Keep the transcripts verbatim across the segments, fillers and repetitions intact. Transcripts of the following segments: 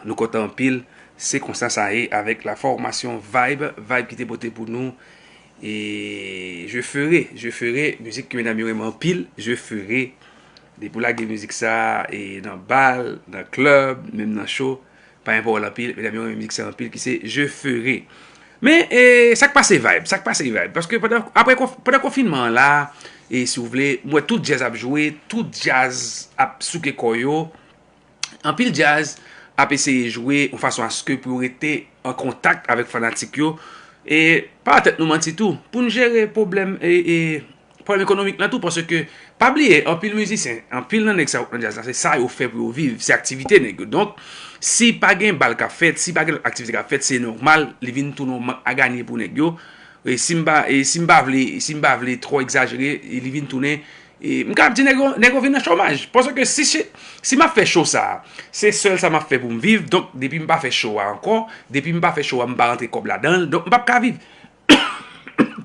Nou kontan anpil. Se konsa sa ye avèk la fòmasyon Vibe, Vibe ki te pote pou nou. E Je ferai, Je ferai, mizik ke medam yo renmen anpil, Je ferai. Depi w lage mizik sa, e nan bal, nan club, menm nan show, pa enpòtan anpil, medam yo renmen mizik sa anpil, ki se Je ferai. Men, e, sa k pase Vibe, sa k pase Vibe. Paske pandan, apre konf-, pandan konfinman an la, e si w vle, m wè tout djaz ap jwe, tout djaz ap souke kò yo. Anpil djaz ap eseye jwe yon fason aske pou yo rete an kontak avèk fanatik yo. E pa tèt nou manti tou, pou n jere pwoblèm, e, e, pwoblèm ekonomik lan tou, paske pa bliye, anpil mizisyen, anpil nan nèg sa yo k nan djaz la, se sa yo fè pou yo viv, se aktivite nèg yo. Donk, si pa gen bal k ap fèt, si pa gen lòt aktivite k ap fèt, se nòmal, li vin tounen yon mank a ganye pou nèg yo. E si m pa, e si m pa vle, si m pa vle twò egzajere, e li vin tounen, e m ka ap di nèg yo, nèg yo vin nan chomaj. Paske si, si, si m ap fè show sa a, se sèl sa m ap fè pou m viv, donk depi m pa fè show a ankò, depi m pa fè show a, m pa rantre kòb ladan l, donk m p ap ka viv.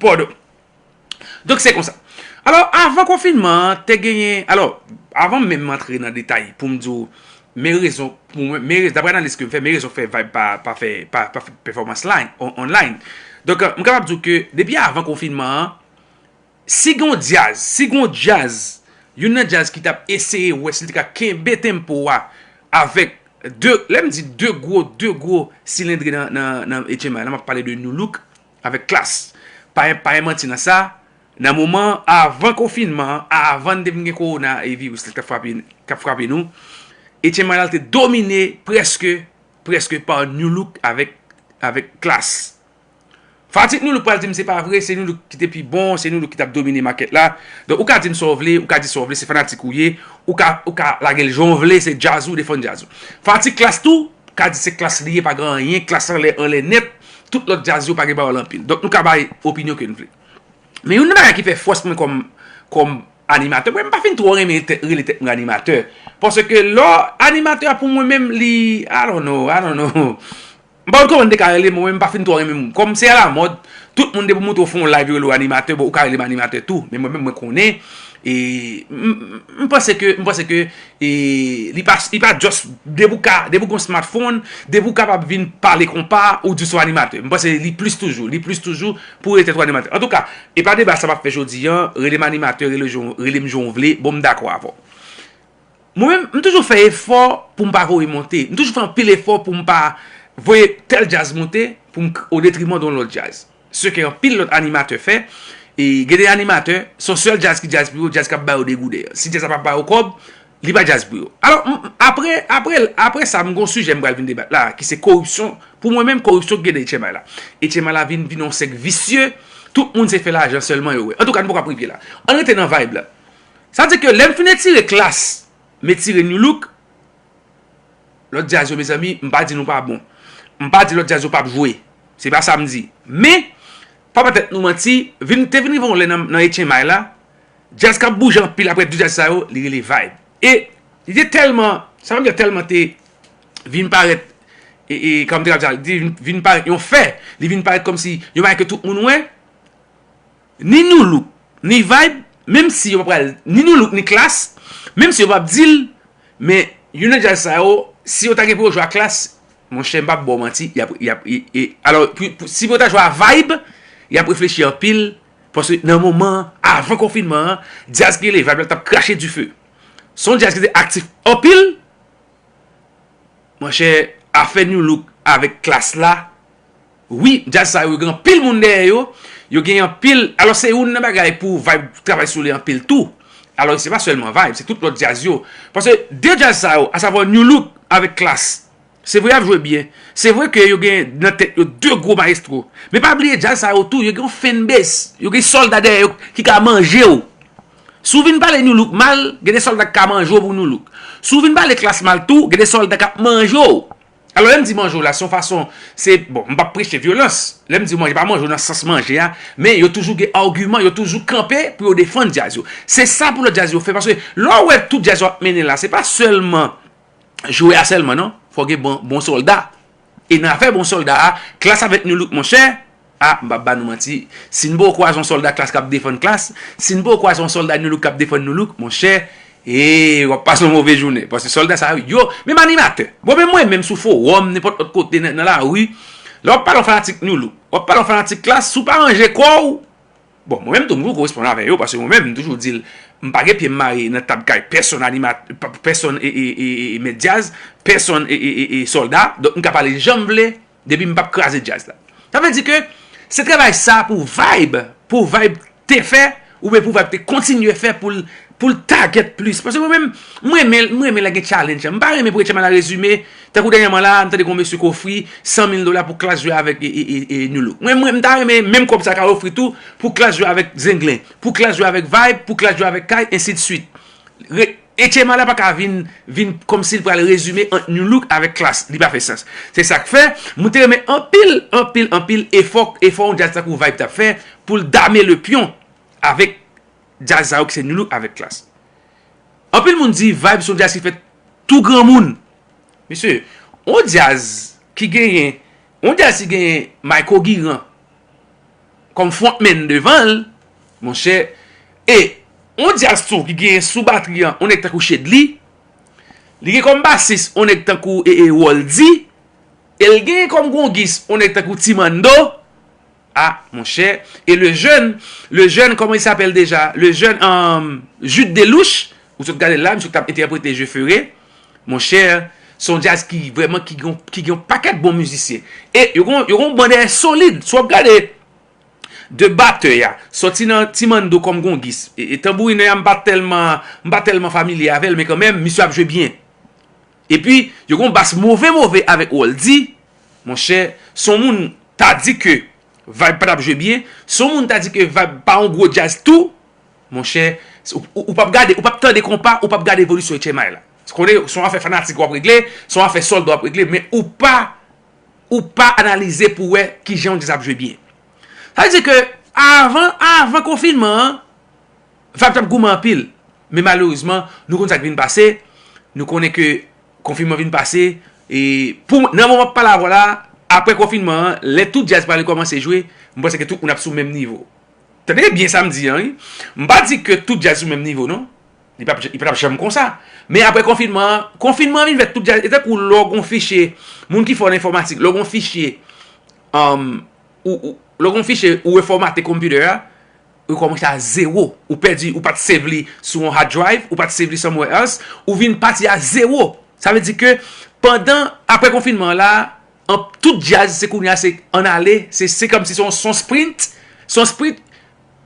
Padon. Donk se konsa. Alò, avan konfinman an, te genyen, alò, avan menm m antre nan detay pou m di w, men rezon, pou mwen, men rezon, daprè analiz ke m fè, men rezon k fè Vibe pa, pa fè, pa, pa fè pèfòmans line, on, online. Donk, euh, m kapab di w ke depi avan konfinman an, si gen yon djaz, si gen yon djaz, youn nan djaz ki t ap eseye wè si l te ka kenbe tempo a avèk de, lè m di de gwo, de gwo silendre nan, nan, nan H M I la, m ap pale de Nu Look avèk Klass. Pa, pa gen manti nan sa, nan moman avan konfinman an, avan n te vin gen kowona e viris la k ap frape, k ap frape nou, H M I la te domine prèske, prèske pa Nu Look avèk, avèk Klass. Fanatik Nu Look pral di m se pa vre, se Nu Look ki te pi bon, se Nu Look ki t ap domine makèt la. Donk, ou ka di m sa w vle, ou ka di sa w vle, se fanatik ou ye, ou ka, ou ka lage l jan w vle, se djaz ou, defann djaz ou. Fanatik Klass tou, ka di se Klass li ye, pa gen anyen, Klass anlè, anlè nèt, tout lòt djaz yo pa gen pawòl anpil. Donk, nou ka bay opinyon ke n vle. Men youn nan bagay ki fè fòs mwen kòm, kòm animatè, mwen m pa fin twò renmen tèt, rele tèt mwen animatè. Paske lè w animatè a pou mwen menm, li, I don't know, I don't know. M pa konn kòman m te ka rele, mwen menm m pa fin twò renmen moun. Kòm se alamòd, tout moun depi w montre w fè yon live yo rele w animatè, bon, ou ka rele m animatè tou. Men mwen menm mwen konnen, e m, m, m panse ke, m panse ke, e li pa, li pa just, depi w ka, depi w gen yon smartphone, depi w kapab vin pale konpa, ou di w se yon animatè. M panse li plis toujou, li plis toujou pou rele tèt ou animatè. Antouka, e pa deba sa m ap fè jodi an, rele m animatè, rele jan, rele m jan w vle, bon, m dakò avè w. Mwen menm, m toujou fè efò pou m pa voye monte. M toujou fè anpil efò pou m pa voye tèl djaz monte pou m k-, o detriman de yon lòt djaz. Se ke anpil lòt animatè fè. E gen de animatè, se yon sèl djaz ki djaz pou yo, djaz k ap ba yo degouden an. Si djaz la pa ba yo kòb, li pa djaz pou yo. Alò, m, m, apre, apre, apre sa, m gen yon sijè m pral vin debat la, ki se koripsyon. Pou mwen menm, koripsyon ki gen nan H M I la. H M I la vin, vin yon sèk visye, tout moun se fè lajan sèlman yo wè. Antouka, nou poko ap rive la. Ann rete nan vibe la. Sa di ke lè m fin etire Klass, m etire Nu Look, lòt djaz yo, mezanmi, m pa di nou pa bon. M pa di lòt djaz yo p ap jwe. Se pa sa m di. Men, pa ba tèt nou manti, vin, te vin rive yon lè nan, nan H M I la, djaz k ap bouje anpil apre de djaz sa yo, li rele vibe. E li te tèlman, sa vle di tèlman te vin parèt, e, e, kòm te ka di, li vin, vin parèt yon fè, li vin parèt kòmsi yon bagay ke tout moun wè, ni Nu Look, ni Vibe, menm si yo pa pral, ni Nu Look, ni Klass, menm si yo p ap di l, men youn nan djaz sa yo, si yo ta gen pou yo jwe a Klass, monchè, m p ap ba w manti, y ap, y ap, e, e, alò, pou, pou, si yo ta jwe a Vibe, y ap reflechi anpil, paske nan moman an, avan konfinman an, djaz ki rele Vibe la t ap krache dife. Se yon djaz ki te aktif anpil, monchè, afè Nu Look avèk Klass la, wi, djaz sa yo, yo gen anpil moun dèyè yo, yo gen anpil, alò se youn nan bagay pou Vibe travay sou li anpil tou. Alò se pa sèlman Vibe, se tout lòt djaz yo. Paske de djaz sa yo, asavwa Nu Look avèk Klass, se vre y ap jwe byen. Se vre ke yo gen nan tèt yo de gwo mayestwo. Men pa bliye djaz sa yo tou, yo gen yon fanbase, yo gen sòlda dèyè yo ki ka manje w. Si w vin pale Nu Look mal, gen de sòlda k ka manje w pou Nu Look. Si w vin pale Klass mal tou, gen de sòlda k ap manje w. Alò, lè m di manje w la, se yon fason, se, bon, m p ap preche vyolans. Lè m di manje, pa manje w nan sans manje a, men yo toujou gen agiman, yo toujou kanpe pou yo defann djaz yo. Se sa pou lòt djaz yo fè, paske lè w wè tout djaz yo ap mennen la, se pa sèlman jwe a sèlman, non. Fò gen bon, bon sòlda. E nan afè bon sòlda a, Klass avèk Nu Look, monchè, a, m p ap ba nou manti. Si n poko kwaze yon sòlda Klass k ap defann Klass, si n poko kwaze yon sòlda Nu Look k ap defann Nu Look, monchè, E w ap pase yon move jounen. Paske sòlda sa yo, yo, menm animatè. Bon, menm mwen, menm sou fowòm, nenpòt lòt kote nan, nan lari, lè w ap pale yon fanatik Nu Look, w ap pale yon fanatik Klass, si w pa ranje kò w, bon, mwen menm tou, m toujou koresponn avè yo, paske mwen menm, m toujou di l, m pa gen pye m mare nan tab kay pèsonn animat-, pa-, pèsonn e, e, e, e, e mèt djaz, pèsonn e, e, e, e sòlda, donk m ka pale jan m vle, depi m p ap kraze djaz la. Sa vle di ke se travay sa pou Vibe, pou Vibe te fè, oubyen pou Vibe te kontinye fè pou l, pou l target plis. Paske mwen menm, mwen renmen, mwen renmen lè gen challenge. M pa renmen pou Etchemal la rezime. Tankou dènyèman la, m tande gon mesye k ofri san mil dola pou Klass jwe avèk e, e, e, e Nu Look. Mwen, mwen, m ta renmen menm kòb sa ka ofri tou pou Klass jwe avèk Zenglen, pou Klass jwe avèk Vibe, pou Klass jwe avèk Kay, ensi de swit. Re-, Etchemal la pa ka vin, vin kòmsi l pral rezime ant Nu Look avèk Klass. Li pa fè sans. Se sa k fè, mwen te renmen anpil, anpil, anpil efò, efò yon djaz tankou Vibe t ap fè pou l dame le pyon avèk djaz sa yo ki se Nu Look avèk Klass. Anpil moun di Vibe se yon djaz ki fèt tou granmoun. Mesye, yon djaz ki genyen, yon djaz ki genyen Mayko Giran kòm frontman devan l, monchè, e yon djaz tou ki genyen sou batri an, yon nèg tankou Shedly, li gen kòm basis, yon nèg tankou e, e Waldy, e l genyen kòm gongis, yon nèg tankou Ti Mando, ah, monchè, e le jeune, le jeune, comment il s'appelle déjà? Le jeune, euh, Jude Delouche, ou sot gade la, misye k t ap entèprete Je Ferai, monchè, se yon djaz ki vrèman, ki gen, ki gen yon pakèt bon mizisyen. E yo gon, yo gon band solid. Si w ap gade de batè a, sòti nan Ti Mando kòm gongis, e, e tanbourinè a, m pa tèlman, m pa tèlman familye avè l, men kanmenm, misye ap jwe byen. Epi, yo gon bas move, move avèk Waldy, monchè, se yon moun ta di ke Vibe pa t ap jwe byen, se yon moun ta di ke Vibe pa yon gwo djaz tou, monchè, ou, ou, ou p ap gade, ou p ap tande konpa, ou p ap gade evolisyon Etchemal la. Konnen, se yon afè fanatik w ap regle, se yon afè sòlda w ap regle, men ou pa, ou pa analize pou wè kijan yon djaz ap jwe byen. Sa vle di ke avan, avan konfinman an, Vibe t ap goumen anpil. Men malerezman, nou konn sa k vin pase. Nou konnen ke konfinman vin pase. E pou, nan moman m ap pale avè w la, apre konfinman an, lè tout djaz pral kòmanse jwe, m panse ke tout moun ap sou menm nivo. Tande byen sa m di an, wi. M pa di ke tout djaz sou menm nivo, non. Li p ap, li p ap janm konsa. Men apre konfinman an, konfinman an vin fè tout djaz, e tankou lè w gon fichye, moun ki fò nan enfòmatik, lè w gon fichye, um, ou, ou, lè w gon fichye ou refòmate konpitè a, ou kòmanse a zewo. Ou pèdi, ou pa t save li sou yon hard drive, ou pa t save li somewhere else, ou vin pati a zewo. Sa vle di ke pandan, apre konfinman an la, an, tout djaz, se kounye a, se ann ale, se, se kòmsi se yon, se yon sprint, se yon sprint,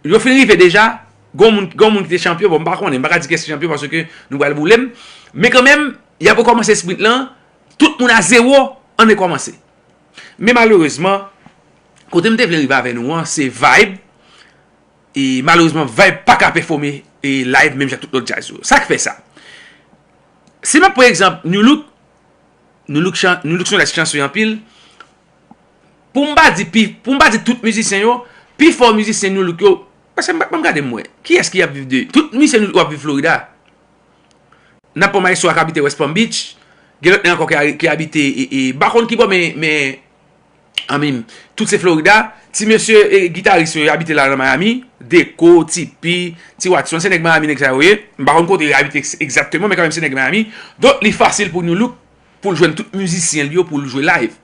yo fin rive deja, gon moun, gon moun ki te chanpyon, bon, m pa konnen, m pa ka di kiyès ki chanpyon paske nou pral boule m, men kanmenm, y ap rekòmanse sprint lan, tout moun a zewo, ann rekòmanse. Men malerezman, kote m te vle rive avè nou an, se Vibe. E malerezman, Vibe pa ka pèfòme e live menm jan tout lòt djaz yo. Sa k fè sa? Si m ap pran egzanp Nu Look, Nu Look chan-, Nu Look se yon djaz ki chanse anpil. Pou m pa di pi, pou m pa di tout mizisyen yo, pifò mizisyen Nu Look yo, paske m, m gade m wè, kiyès ki ap viv de, tout mizisyen Nu Look yo ap viv Florida. N ap pran maestro a k abite West Palm Beach. Gen lòt nèg ankò ki, ki abite, e, e, m pa konn ki bò, men, men, anmim, tout se Florida. Ti mesye, e, gitaris yo, yo abite la nan Miami. Deco, Ti Pi, Ti Watson, se nèg Miami, nèg sa yo ye. M pa konn kote yo abite ex-, egzakteman, men kanmenm se nèg Miami. Donk, li fasil pou Nu Look, pou l jwenn tout mizisyen l yo, pou l jwe live.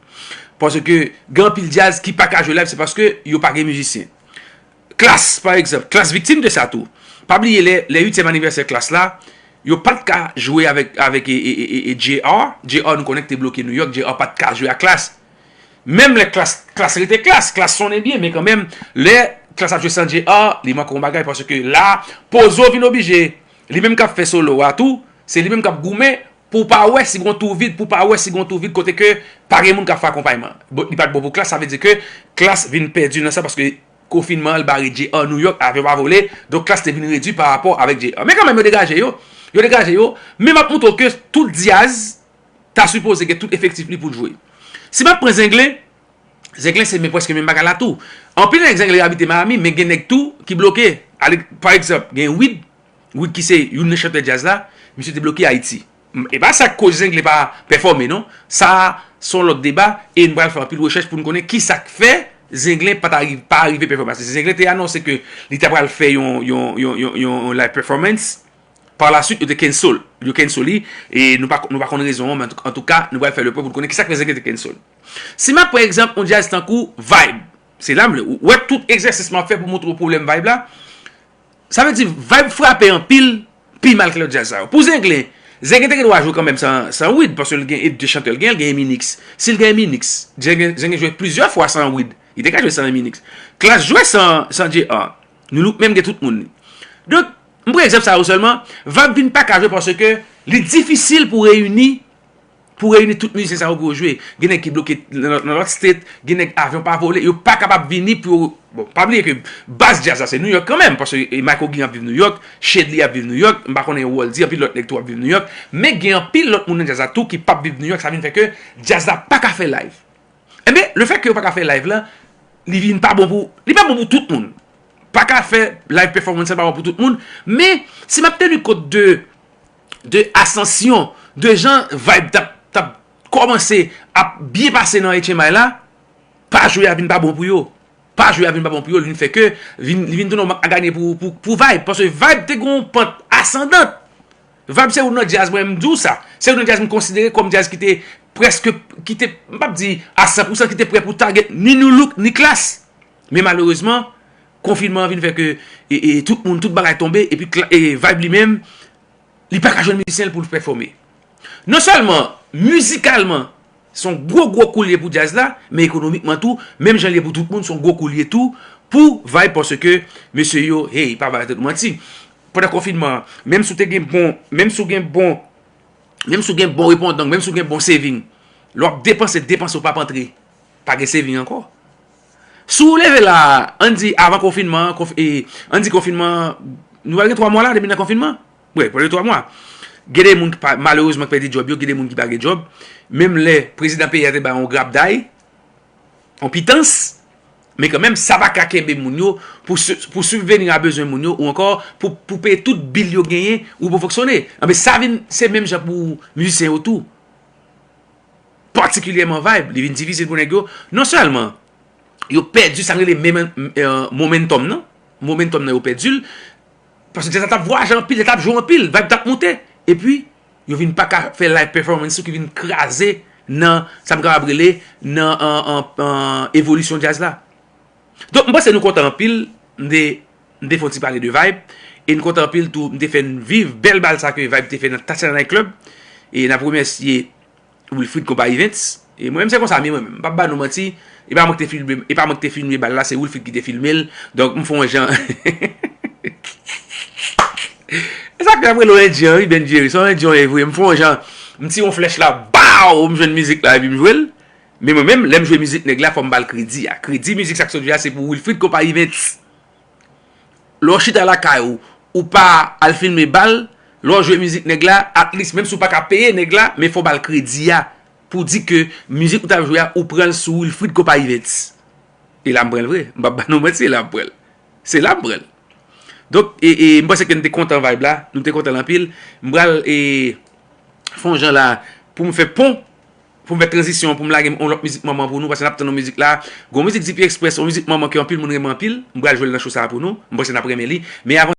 Paske gen anpil djaz ki pa ka jwe live, se paske yo pa gen mizisyen. Klass, pa egzanp, Klass viktim de sa tou. Pa bliye lè, lè uityèm anivèsè Klass la, yo pa t ka jwe avèk, avèk, e, e, e, e, e J R. J R nou konnen ki te bloke New York, J R pa t ka jwe ak Klass. Menm lè Klass, Klass rete Klass, Klass sonnen byen, men kanmenm, lè Klass ap jwe san J R, li manke yon bagay, paske la, Pozo vin oblije, li menm k ap fè solo a tou, se li menm k ap goumen, pou w pa wè si gon tou vid, pou w pa wè si gon tou vid kote ke pa gen moun k ap fè akonpayman. Bon, li pa t bon pou Klass, sa vle di ke Klass vin pèdi nan sa paske konfinman an, l bare J R New York, avyon pa vole, donk Klass te vin redui pa rapò avèk J R. Men kanmenm, yo degaje yo, yo degaje yo, men m ap montre w ke tout djaz ta sipoze gen tout efektif li pou l jwe. Si m ap pran Zenglen, Zenglen se men prèske menm bagay la tou. Anpil nèg Zenglen abite Miami, men gen nèg tou ki bloke. Ale, pa egzanp, gen Wid, Wid ki se youn nan chantè djaz la, misye te bloke Ayiti. M, e pa sa k koz Zenglen pa pèfòme, non. Sa a, se yon lòt deba, e n pral fè anpil rechèch pou n konnen ki sa k fè Zenglen pa t ariv-, pa rive pèfòme. Paske Zenglen te anonse ke li ta pral fè yon, yon, yon, yon, yon live performance. Par la suite, yo te cancel. Yo cancel li, e nou pa, nou pa konn rezon an, men antouka, nou pral fè le pwen pou n konnen kisa k fè Zengen te cancel. Si m ap pran egzanp yon djaz tankou Vibe, se la m vle, ou wè tout egzèsis m ap fè pou montre w pwoblèm Vibe la, sa vle di Vibe frape anpil, pi mal ke lòt djaz sa yo. Pou Zengen, Zengen te gen dwa jwe kanmenm san, san Wid, paske l gen e de chantè l gen, l gen Eminix. Si l gen Eminix, Zengen, Zengen jwe plizyè fwa san Wid. Li te ka jwe san Eminix. Klass jwe san, san J R. Nu-Look menm gen tout moun li. Donk, m pran egzanp sa yo sèlman, Vibe vin pa ka jwe paske li difisil pou reyini, pou reyini tout mizisyen sa yo pou yo jwe. Gen nèg ki bloke nan, nan lòt state, gen nèg avyon pa vole, yo pa kapab vini pou yo, bon, pa bliye ke baz djaz la se New York kanmenm, paske e, Michael Gill ap viv New York, Shedly ap viv New York, m pa konnen Waldy, anpil lòt nèg tou ap viv New York, men gen anpil lòt moun nan djaz la tou ki p ap viv New York, sa vin fè ke djaz la pa ka fè live. Enben, le fè ke yo pa ka fè live la, li vin pa bon pou, li pa bon pou tout moun. Pa ka fè live performance pa bon pou tout moun, men si m ap teni kont de, de asansyon, de jan Vibe t ap, t ap kòmanse ap byen pase nan H M I la, pa jwe a vin pa bon pou yo. Pa jwe a vin pa bon pou yo, li vin fè ke vin, li vin tounen yon mank a ganye pou, pou, pou Vibe. Paske Vibe te gen yon pant asandant. Vibe se youn nan djaz, mwen, m di w sa. Se youn nan djaz m konsidere kòm djaz ki te prèske, ki te, m p ap di a san pou san, ki te prè pou target ni Nu-Look, ni Klass. Men malerezman, konfinman an vin fè ke e, e, tout moun, tout bagay tonbe, epi Kla- e, Vibe li menm, li pa ka jwenn mizisyen l pou l pèfòme. Non sèlman mizikalman, se yon gwo, gwo kou l ye pou djaz la, men ekonomikman tou, menm jan l ye pou tout moun, se yon gwo kou l ye tou pou Vibe, paske mesye yo, hey, pa bay tèt nou manti. Pandan konfinman an, menm si w te gen bon, menm si w gen bon, menm si w gen bon repondan, menm si w gen bon saving, lè w ap depanse, depanse w p ap antre. Pa gen saving ankò. Si w leve la, ann di avan konfinman an, konf- e, ann di konfinman an, nou pral gen twa mwa la depi nan konfinman? Wi, pral gen twa mwa. Gen de moun ki pa, malerezman, ki pèdi djòb yo, gen de moun ki pa gen djòb. Menm lè prezidan peyi a te bay yon grapday, yon pitans, men kanmenm, sa pa ka kenbe moun yo pou, si- pou sibveni a bezwen moun yo, ou ankò pou, pou peye tout bil yo genyen, ou pou fonksyone. Anben, sa vin, se menm jan pou mizisyen yo tou. Patikilyèman Vibe, li vin difisil pou nèg yo. Non sèlman yo pèdi sa k rele memen- eh, momentum nan, momentum nan yo pèdi l, paske djaz la t ap vwayaje anpil, li t ap jwe anpil, Vibe t ap monte, epi yo vin pa ka fè live performance ki vin kraze nan, sa m kapab rele, nan an, an, an evolisyon djaz la. Donk, m panse nou kontan anpil, m te, m te fè yon ti pale de Vibe, e n kontan anpil tou, m te fè n viv bèl bal sa ke Vibe te fè nan Tatiana Night Club, e n ap remèsye Wilfrid Konpa Events. E mwen menm se konsa m ye mwen menm. M p ap ba nou manti. E pa mwen ki te filme, e pa mwen ki te filme bal la, se Wilfrid ki te filme l. Donk m fè yon jan. E sa k ap rele yon endyen wi, Ben Jerry. Se yon endyen w ye vre. M fè yon jan, m tire yon flèch la, baw, m jwenn mizik la epi m jwe l. Men mwen menm, lè m jwe mizik nèg la, fò m ba l kredi a. Kredi mizik sa k sot jwe a, se pou Wilfrid Konpa Events. Lè w chita lakay ou, ou pa al filme bal, lè w jwe mizik nèg la, at least, menm si w pa ka peye nèg la, men fò w ba l kredi a pou di ke mizik ou t ap jwe a, ou pran l sou Wilfrid Konpa Events. E la m pran l vre. M p ap ba nou manti, e la m pran l. Se la m pran l. Donk, e, e, m panse ke n te kontan vibe la, nou te kontan l anpil. M pral, e, fè yon jan la pou m fè pon, pou m fè tranzisyon, pou m lage yon lòt mizik manman pou nou, paske n ap tann yon mizik la. Gon mizik D P Express, yon mizik manman ke anpil moun renmen anpil. M pral jwe l nan show sa a pou nou. M panse n ap renmen li. Men avan